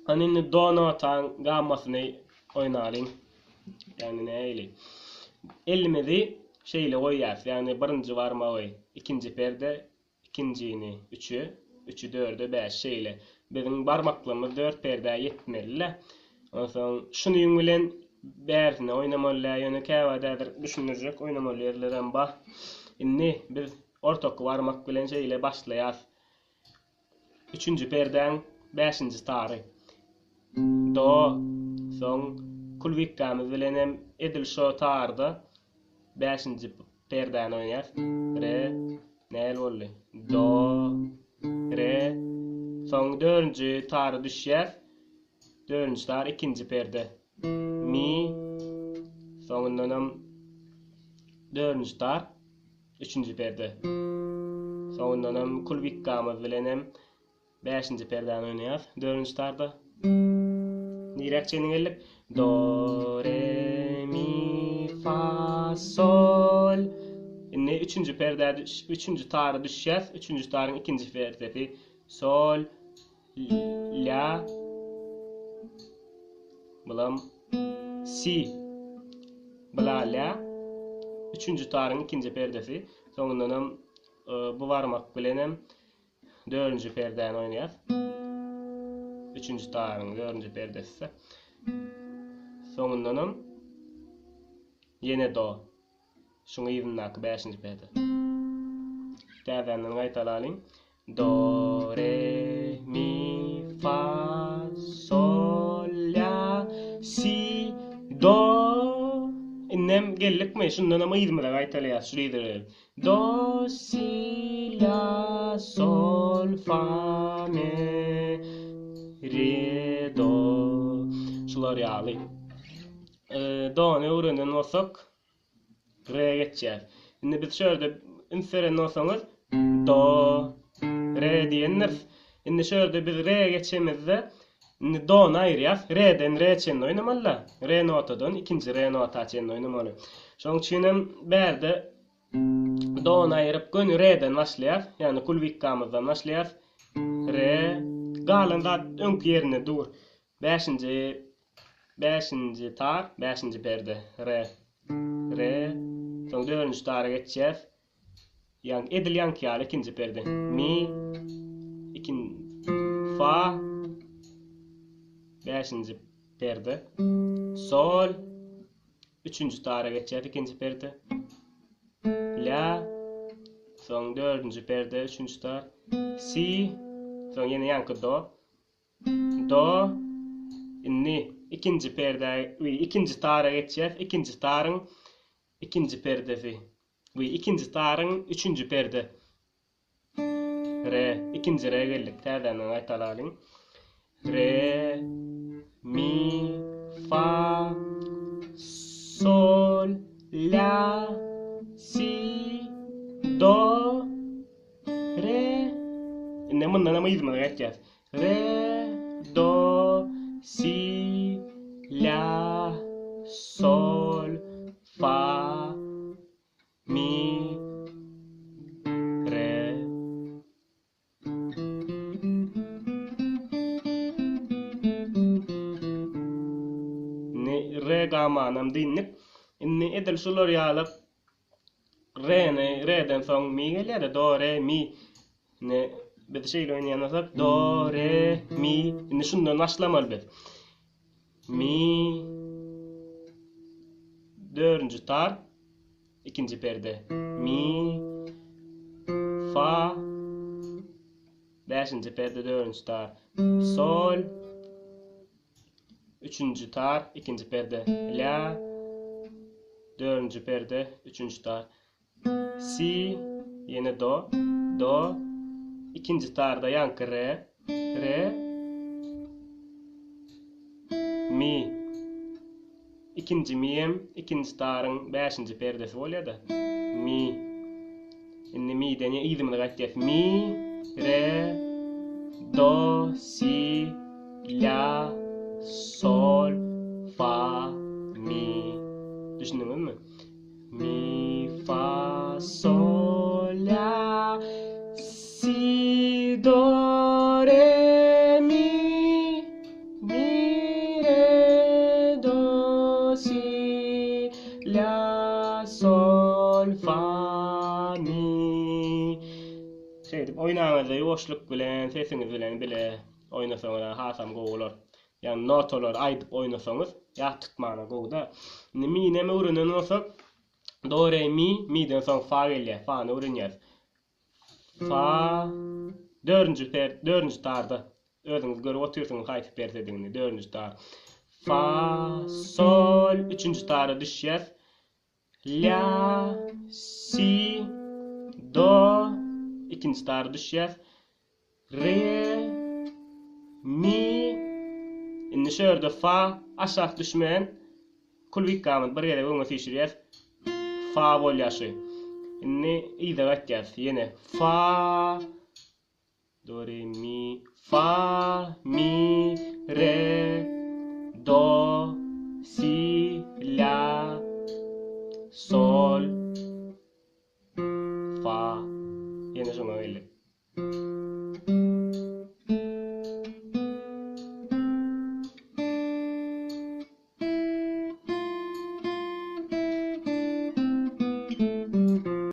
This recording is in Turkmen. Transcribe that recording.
Hany indi do notaň gammasyny oýnalyň. Ýagny nähili? Elimizi şeýle goýýas, ýagny birinji barmagy ikinji perde, ikinjini üçe, üçi dörde, bäş şeýle. Biziň barmaklarymyz dört perdä ýetmeli-le. Onsoň şunuň bilen bärsine oýnamaly-dä, ýöne käwagt häzir düşündirjek oýnamaly ýerlerem bar. Indi biz ortaky barmak bilen şeýle başlaýas. Üçünji perdäň bäşinji tary. Do, soň kulwikkamyz bilen hem edil şo tarda bäşinji perdäni oýnaýas. Re, nähili boldy? Do, re, soň dördünji tara düşýäs. Dördünji tar ikinji perde. Mi, soňundanam dördünji tar. Üçünji perde. Soňundanam kulwikkamyz bilenem bäşinji perdäni oýnaýas. Dördünji tarda. Niräk çenli geldik? Do, re, mi, fa, sol. Indi üçünji perdä üçünji tara düşýäs. Üçünji taryň ikinji perdesi sol, la, bulam si, bula la, üçünji taryň ikinji perdesi, soňundanam bu barmak bilenem dördünji perdäni oýnaýas. Üçünji taryň dördünji perdesi. Soňundanam ýene do. Şuň yzyndaky bäşinji perde. Täzänden gaýtalalyň. Do, re, mi, fa, sol, la, si, do. Indem geldikmi? Şundanam yzymyza gaýtalaýas şu yza gelip. Do, si, la, sol, fa, me, re, do. Şular ýaly. Dony öwrenen bolsak, Re geçýär. Indi biz şu ýerde üns beren bolsaňyz, do, re diýendiris. Indi şu ýerde biz re geçemizde, indi dony aýyrýas. Re-den re çenli oýnamaly-da. Re notadan ikinji re nota çenli oýnamaly. Şonuň üçin hem bärde dony aýyryp göni re-den başlaýas. Ýagny kulwikkamyzdan başlaýas. Re, galan zat öňki ýerinde dur. Bäşinji Bäşinji tar, bäşinji perde. Re. Re. Soň dördünji tara geçýäs. Ýaňky edil ýaňky ýaly ikinji perde. Mi. Ikin fa. Bäşinji perde. Sol. Üçünji tara geçýäs ikinji perde. La. Soň dördünji perde, üçünji tar. Si. Soň ýene ýaňky do. Do. Indi ikinji perdä, we ikinji tara geçýäs. Ikinji taryň ikinji perdesi. We ikinji taryň üçünji perde. Re. Ikinji re geldik. Täzeden gaýtalalyň. Re, mi, fa, sol, la, si, do, Re. Indi mundan hem yzymyza gaýtýas. Re, do, si, la, sol, fa, mi, re. Indi re gamanam dyndyk. Indi edil şular ýaly Re-ni, re-den soň mi gelýär-de, do, re, mi. Indi biz şeýle oýnaýan bolsak, do, re, mi. Indi şundan başlamaly biz. Mi. Dördünji tar, ikinji perde. Mi. Fa. Bäşinji perde, dördünji tar. Sol. Üçünji tar, ikinji perde, lä. Dördünji perde, üçünji tar. Si, ýene do, do. Ikinji tarda ýaňky re, re. Mi. Ikinji mi hem ikinji taryň bäşinji perdesi bolýar-da. Mi. Indi miden yzymyza gaýtýas. Mi, re, do, si, la, sol, fa, mi. Düşündiňizmi? Mi, fa, sol, la, si, do, re, mi. Şeýdip oýnaňyzda ýuwaşlyk bilen, sesiňiz bilen bile oýnasaňyz hasam gowy bolar. Ýagny notalary aýdyp oýnasaňyz, ýat tutmana gowy-da. Indi minem öwrenen bolsak, do, re, mi, miden soň fa gelýär. Fany öwrenýäris. Fa dördünji per, dördünji tarda. Özüňiz görüp otyrsyňyz haýsy persedigini, dördünji tar. Fa, sol, üçünji tara düşýäs. Lýa, si, do, ikinji tara düşýäs. Re, mi, indi şu ýerde fa, aşak düşmän, kulwikamyzy bir gezek öňe süýşürýäs. Fa bolýar şu. Indi yza gaýtýas. Ýene fa, Do, re, mi, fa, mi, re, do, si, la, sol, fa. Ýene şoňa geldik.